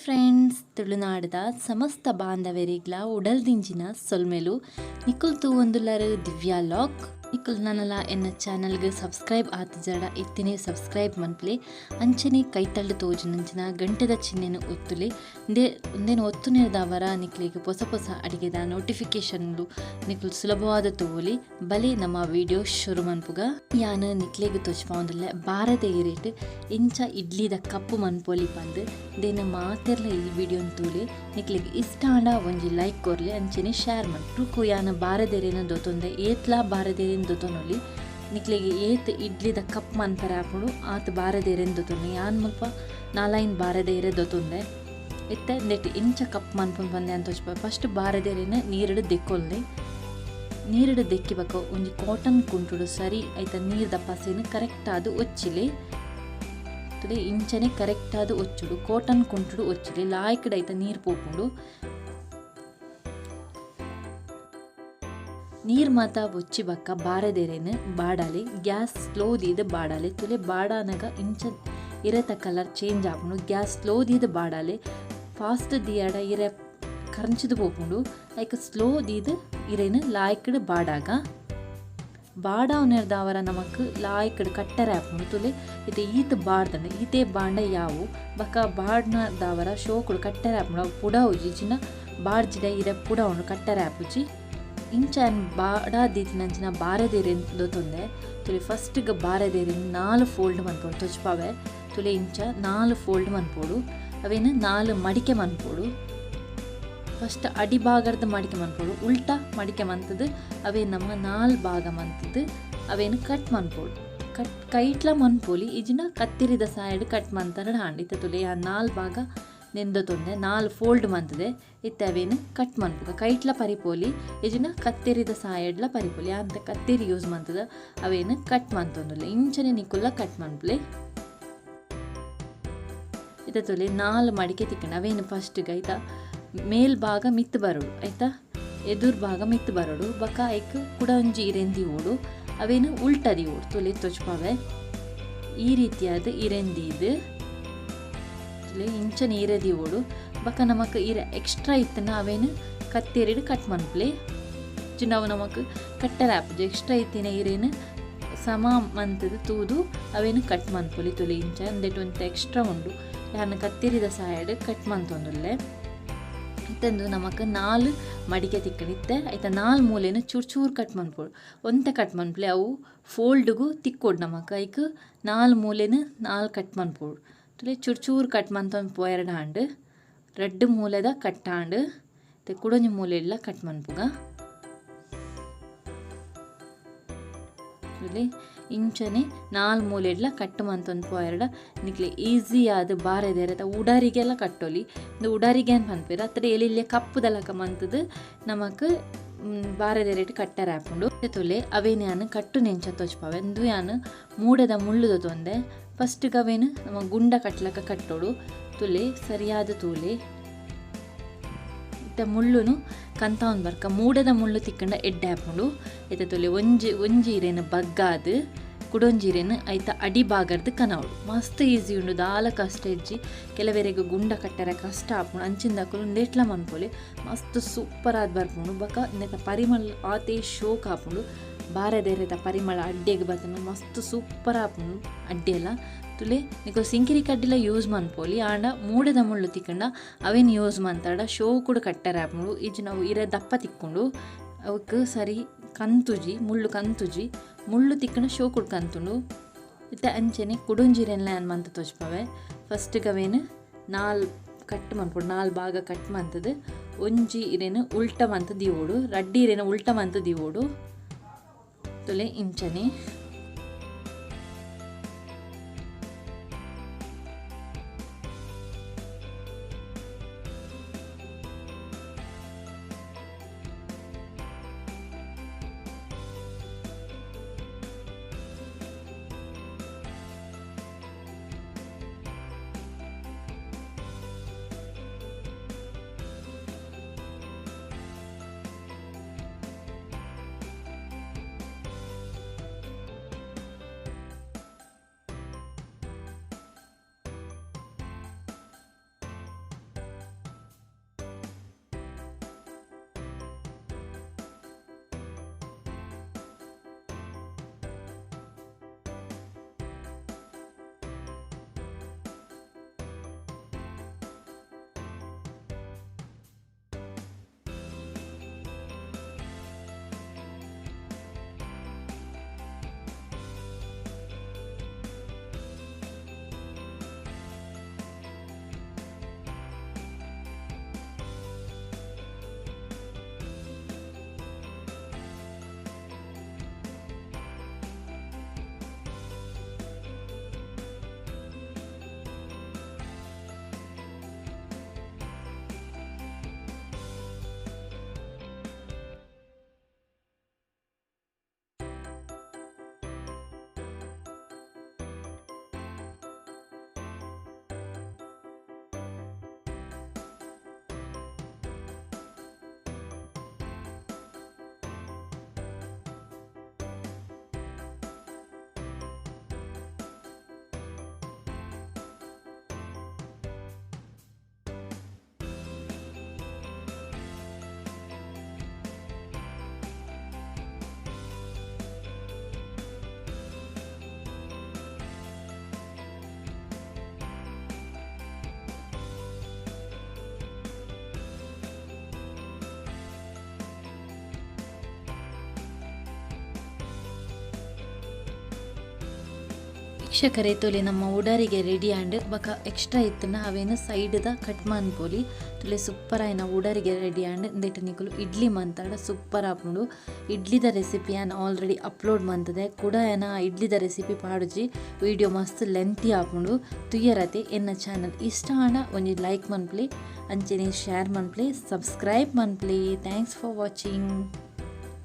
Friends, ತುಳುನಾಡದ ಸಮಸ್ತ ಬಾಂಧವರಿಗ್ಲ ಉಡಲ್ದಿಂಜಿನ ಸೊಲ್ಮೆಲು. ನಿಕುಲ್ ತೂವೊಂದುಲ್ಲರ್ Divya lock. ನಿಕುಲ್ ನನಲ ಎನ್ನ ಚಾನಲ್ಗ್ ಸಬ್ಸ್ಕ್ರೈಬ್ ಆತಿಜಡ ಇತ್ತಿನೇ ಸಬ್ಸ್ಕ್ರೈಬ್ ಮನ್ಪುಲೆ. ಅಂಚನೆ ಕೈತಲ್ಡ್ ತೋಜುನಂಚಿನ ಗಂಟೆದ ಚಿಹ್ನೆನ್ ಒತ್ತುಲೆ. ಉಂದೆ ಉಂದೆನ್ ಒತ್ತುನೆರ್ದಾವರ ನಿಕ್ಲೆಗ್ ಪೊಸ ಪೊಸ ಅಡಿಗೆದ ನೋಟಿಫಿಕೇಶನ್ಲು ನಿಕುಲ್ ಸುಲಭವಾದ ತೂವೊಲಿ. ಬಲೆ ನಮ್ಮ ವಿಡಿಯೋ ಶುರು ಮನ್ಪುಗ. ಯಾನ್ ನಿಕ್ಲೆಗ್ ತೋಜ್ಪಾವೊಂದುಲ್ಲೆ ಬಾರದ ಇರೆಟ್ ಇಂಚ ಇಡ್ಲಿದ ಕಪ್ಪು ಮನ್ಪೊಲಿ ಪಂದ್. ಉಂದೆನ್ ಮಾತೆರ್ಲ ಈ ವಿಡಿಯೋನ್ ತೂಲೆ. ನಿಕ್ಲೆಗ್ ಇಷ್ಟ ಆಂಡ ಒಂಜಿ ಲೈಕ್ ಕೊರ್ಲೆ, ಅಂಚನೆ ಶೇರ್ ಮನ್ಪು. ಯಾನ್ ಬಾರದೆರೆನ್ ದೊತೊಂದೆ, ಏತ್ಲಾ ಬಾರದೆರೆನ್ ದೊತೊನೊಲಿ. ನಿಕ್ಲೆಗ್ ಏತ್ ಇಡ್ಲಿದ ಕಪ್ ಮನ್ಪರೆ ಆಪುಂಡು ಆತ್ ಬಾರದೆರೆನ್ ದೊತೊನು. ಯಾನ್ ಮುಲ್ಪ ನಾಲೈನ್ ಬಾರದೆರೆ ದೊತೊಂದೆ. ಇತ್ತೆ ಉಂದೆಟ್ ಇಂಚ ಕಪ್ ಮನ್ಪುನು ಪಂದ್ ಯಾನ್ ತೋಜ್ಪಾವೆ. ಫಸ್ಟ್ ಬಾರದೆರೆನ್ ನೀರುಡು ದೆಕ್ಕೊಲ್ಲೆ. ನೀರುಡು ದೆಕ್ಕಿ ಬೊಕ್ಕ ಒಂಜಿ ಕಾಟನ್ ಕುಂಟುಡು ಸರಿ ಐತ ನೀರ್ದ ಪಸೆನ್ ಕರೆಕ್ಟ್ ಆದ್ ಒಚ್ಚಿಲೆ. ತುಲೆ ಇಂಚನೆ ಕರೆಕ್ಟ್ ಆದ್ ಒಚ್ಚುಡು, ಕಾಟನ್ ಕುಂಟುಡು ಒಚ್ಚಿಲೆ. ಲಾಯ್ಕ್ಡ್ ಐತ ನೀರ್ ಪೋಪುಂಡು. ನೀರ್ ಮಾತ ಒಚ್ಚಿ ಬೊಕ್ಕ ಬಾರದೆರೆನ್ ಬಾಡಾಲೆ. ಗ್ಯಾಸ್ ಸ್ಲೋ ದೀದ್ ಬಾಡಾಲೆ. ತುಲೆ ಬಾಡಾನಗ ಇಂಚ ಇರೆತ ಕಲರ್ ಚೇಂಜ್ ಆಪುಂಡು. ಗ್ಯಾಸ್ ಸ್ಲೋ ದೀದ್ ಬಾಡಾಲೆ. ಫಾಸ್ಟ್ ದೀಯಡ ಇರೆ ಕರಂಚಿದ್ ಪೋಪುಂಡು. ಐಕ್ ಸ್ಲೋ ದೀದ್ ಇರೆನ್ ಲಾಯ್ಕ್ಡ್ ಬಾಡಾಗ. ಬಾಡಾವನೆರ್ದಾವರ ನಮಕ್ ಲಾಯ್ಕ್ಡ್ ಕಟ್ಟರೆ ಆಪುಂಡು. ತುಲೆ ಇತ್ತೆ ಈತ್ ಬಾಡ್ದಂಡ ಈತೇ ಬಾಂಡ ಯಾವು ಬೊಕ್ಕ ಬಾಡ್ನದಾವರ ಶೋಕುಡು ಕಟ್ಟರೆ ಆಪುಂಡು. ಅವು ಪುಡ ಉಜ್ಜಿ ಜಿನ ಬಾಡ್ಜಿಡ ಇರೆ ಪುಡ ಉಂಡು ಕಟ್ಟರೆ ಆಪುಜಿ. ಇಂಚ ಬಾಡ ದೀತಿನಂಚಿನ ಬಾರದೆರೆನ್ ದೊತೊಂದೆ. ತುಲೆ ಫಸ್ಟ್ಗ್ ಬಾರದೆರೆನ್ 4 ಫೋಲ್ಡ್ ಮನ್ಪೊಡು ತೊಜ್ಪಾವೆ. ತುಲೆ ಇಂಚ 4 ಫೋಲ್ಡ್ ಮನ್ಪೊಡು. ಅವೇನ್ 4 ಮಡಿಕೆ ಮನ್ಪೊಡು. ಫಸ್ಟ್ ಅಡಿಭಾಗರ್ದ ಮಡಿಕೆ ಮನ್ಪೊಡು. ಉಲ್ಟಾ ಮಡಿಕೆ ಮಂತದು ಅವೇನ್ ನಮ್ಮ 4 ಭಾಗ ಮಂತದು ಅವೇನ್ ಕಟ್ ಮನ್ಪೊಡು. ಕಟ್ ಕೈಟ್ಲ ಮನ್ಪೊಲಿ ಇಜಿನ ಕತ್ತಿರಿದ ಸೈಡ್ ಕಟ್ ಮಂತಡ ಹಾಂಡ್. ಇತ್ತೆ ತುಲೆ ಆ 4 ಭಾಗ ನೆಂದೊತೊಂದೆ 4 ಫೋಲ್ಡ್ ಮಂತದೆ. ಇತ್ತೆ ಅವೇನ್ ಕಟ್ ಮನ್ಪುಗ. ಕೈಟ್ಲ ಪರಿಪೋಲಿ ಇಜಿನ ಕತ್ತಿರಿದ ಸಾಯಡ್ಲ ಪರಿಪೋಲಿ. ಅಂತ ಕತ್ತಿರಿ ಯೂಸ್ ಮಂತದ ಅವೇನ್ ಕಟ್ ಮಂತೊಂದುಲ್ಲೆ. ಇಂಚನೆ ನಿಕುಲ್ಲ ಕಟ್ ಮನ್ಪುಲೆ. ಇತ್ತೆ ತುಲೆ 4 ಮಡಿಕೆ ತಿಕ್ಕಂಡು ಅವೇನು ಫಸ್ಟ್ಗೆ ಐತ ಮೇಲ್ಭಾಗ ಮಿತ್ತು ಬರೋಡು, ಆಯ್ತಾ ಎದುರು ಭಾಗ ಮಿತ್ತು ಬರೋಡು. ಬೊಕ್ಕ ಐಕ್ ಕುಡ ಒಂಜಿ ಇರೆನ್ ದೀವೊಡು. ಅವೇನು ಉಲ್ಟ ದೀವೊಡು. ತುಲೆ ತೊಜ್ಪಾವೆ ಈ ರೀತಿಯಾದ ಇರೆನ್ ದೀದ್ ತುಲೆ ಇಂಚನೆ ಇರೆ ದೀವೊಡು. ಬೊಕ್ಕ ನಮಕ್ ಇರೆ ಎಕ್ಸ್ಟ್ರಾ ಇತ್ತನ ಅವೇನು ಕತ್ತೆರಿಡ್ ಕಟ್ ಮನ್ಪುಲೆ. ಅವು ನಮಕ್ ಕಟ್ಟರೆ ಆಪುಜಿ. ಎಕ್ಸ್ಟ್ರಾ ಇತ್ತಿನ ಇರೇನು ಸಮ ಮಂತದು ತೂದು ಅವೇನು ಕಟ್ ಮನ್ಪೊಲಿ. ತುಲೆ ಇಂಚ ಉಂದೆಟ್ ಒಂತೆ ಎಕ್ಸ್ಟ್ರಾ ಉಂಡು. ಯಾನ್ ಕತ್ತಿರಿದ ಸಹಾಯಡ್ ಕಟ್ ಮಂತೊಂದುಲ್ಲೆ. ಇತ್ತಂದು ನಮಕ್ 4 ಮಡಿಕೆ ತಿಕ್ಕಂಡು. ಇತ್ತೆ ಐತ 4 ಮೂಲೆನ್ ಚೂರು ಚೂರು ಕಟ್ ಮನ್ಪೊಡು. ಒಂತೆ ಕಟ್ ಮನ್ಪುಲೆ. ಅವು ಫೋಲ್ಡ್ಗು ತಿಕ್ಕೊಡು ನಮಕ್. ಐಕ್ 4 ಮೂಲೆನ್ 4 ಕಟ್ ಮನ್ಪೊಡು. ತುಲೆ ಚೂರು ಚೂರು ಕಟ್ ಮಂತೊಂದು ಪೋಯೆರಡು ಹಾಂಡ್. ರಡ್ಡ್ ಮೂಲೆದ ಕಟ್ ಹಾಂಡ್. ಇತ್ತೆ ಕುಡೊಂಜಿ ಮೂಲೆಡ್ಲ ಕಟ್ ಮನ್ಪುಗ. ತುಲೆ ಇಂಚನೆ 4 ಮೂಲೆಡ್ಲ ಕಟ್ ಮಂತೊಂದು ಪೋಯೆರಡ ನಿಕ್ಲೆ ಈಸಿ ಆದ್ ಬಾರದೆರೆ ಉಡಾರಿಗೆಲ್ಲ ಕಟ್ಟೊಲಿ. ಇಂದು ಉಡಾರಿಗೆ ಅಂತ ಪನ್ಪೆರ್. ಅತ್ತಡ ಎಲಿಲ್ಯ ಕಪ್ಪುದಲಕ ಮಂತದು ನಮಕ್ ಬಾರದೆರೆಟ್ ಕಟ್ಟರೆ ಆಪುಂಡು. ತುಲೆ ಅವೇನ್ ಯಾನ್ ಕಟ್ಟುನೆಂಚ ತೋಜ್ಪಾವೆ. ಇಂದು ಯಾನ್ ಮೂಡೆದ ಮುಳ್ಳು ದೊತೊಂದೆ. ಫಸ್ಟ್ಗ್ ಅವೇನ್ ನಮ ಗುಂಡ ಕಟ್ಲಕ ಕಟ್ಟೊಡು. ತುಲೆ ಸರಿಯಾದ ತೂಲೆ. ಇತ್ತೆ ಮುಳ್ಳುನು ಕಂತಾವೊಂದು ಬರ್ಕ. ಮೂಡೆದ ಮುಳ್ಳು ತಿಕ್ಕಂಡ ಎಡ್ಡೆ ಆಪುಂಡು. ಇತ್ತೆ ತುಲೆ ಒಂಜಿ ಒಂಜಿ ಇರೆನ್ ಬಗ್ಗಾದ್ ಕುಡೊಂಜಿ ಇರೆನ್ ಐತ ಅಡಿಭಾಗರ್ದ್ ಕನವೊಡು. ಮಸ್ತ್ ಈಸಿ ಉಂಡು, ದಾಲ ಕಷ್ಟ ಇಜ್ಜಿ. ಕೆಲವೆರೆಗ್ ಗುಂಡ ಕಟ್ಟರೆ ಕಷ್ಟ ಆಪುಂಡು. ಅಂಚಿಂದಕುಲು ಉಂದೆಟ್ಲ ಮನ್ಪೊಲಿ. ಮಸ್ತ್ ಸೂಪರ್ ಆದ್ ಬರ್ಪುಂಡು. ಬೊಕ್ಕ ಉಂದೆತ ಪರಿಮಳ ಆತೇ ಶೋಕ್ ಆಪುಂಡು. ಬಾರದೆರೆತ ಪರಿಮಳ ಅಡ್ಡೆಗ್ ಬತ್ತುಂಡು ಮಸ್ತ್ ಸೂಪರ್ ಆಪುಂಡು ಅಡ್ಡೆಲ. ತುಲೆ ನಿಕುಲು ಸಿಂಕಿರಿ ಕಡ್ಡಿಲ ಯೂಸ್ ಮನ್ಪೊಲಿ. ಆಂಡ ಮೂಡೆದ ಮುಳ್ಳು ತಿಕ್ಕಂಡ ಅವೇನ್ ಯೂಸ್ ಮಂತಡ ಶೋಕುಡು ಕಟ್ಟರೆ ಆಪುಂಡು. ಇಜ್ಜಿ ನಾವು ಇರೆ ದಪ್ಪ ತಿಕ್ಕುಂಡು. ಅವಕ್ ಸರಿ ಕಂತುಜಿ, ಮುಳ್ಳು ಕಂತುಜಿ. ಮುಳ್ಳು ತಿಕ್ಕಂಡ ಶೋಕುಡು ಕಂತುಂಡು. ಇತ್ತೆ ಅಂಚನೆ ಕುಡೊಂಜಿರೆನ್ಲ ಯಾನ್ ಮಂತ್ ತೋಜ್ಪಾವೆ. ಫಸ್ಟ್ಗ್ ಅವೇನ್ 4 ಕಟ್ ಮನ್ಪೊಡು. 4 ಭಾಗ ಕಟ್ ಮಂತದು ಒಂಜಿ ಇರೆನ್ ಉಲ್ಟ ಮಂತ್ ದೀವೊಡು. ರಡ್ಡ್ ಇರೆನ್ ಉಲ್ಟ ಮಂತ್ ದೀವೊಡು. ತುಲೆ ಇಂಚನೆ ವೀಕ್ಷಕರೇ, ತೂಲೆ ನಮ್ಮ ಉಡರಿಗೆ ರೆಡಿ ಆಂಡ್. ಬೊಕ ಎಕ್ಸ್ಟ್ರಾ ಇತ್ತುಂಡ ಅವೇನು ಸೈಡ್ ದ ಕಟ್ ಮನ್ಪೊಲಿ. ತೂಲೆ, ಸೂಪರ್ ಆಯಿನ ಉಡರಿಗೆ ರೆಡಿ ಆಂಡ್. ಇಂದೆಟ್ ನಿಕುಲು ಇಡ್ಲಿ ಮಂತಡ ಸೂಪರ್ ಆಪುಂಡು. ಇಡ್ಲಿದ ರೆಸಿಪಿ ಯಾನ್ ಆಲ್ರೆಡಿ ಅಪ್ಲೋಡ್ ಮಂತದೆ. ಕುಡ ಯಾನ ಇಡ್ಲಿದ ರೆಸಿಪಿ ಪಾಡುಜಿ, ವಿಡಿಯೋ ಮಸ್ತ್ ಲೆಂತಿ ಆಪುಂಡು. ತುಯ್ಯರತೆ ಎನ್ನ ಚಾನಲ್ ಇಷ್ಟ ಆಂಡ ಒಂಜಿ ಲೈಕ್ ಮನ್ಪುಲೆ, ಅಂಚನೆ ಶೇರ್ ಮನ್ಪುಲೆ, ಸಬ್ಸ್ಕ್ರೈಬ್ ಮನ್ಪುಲೆ. Thanks for watching.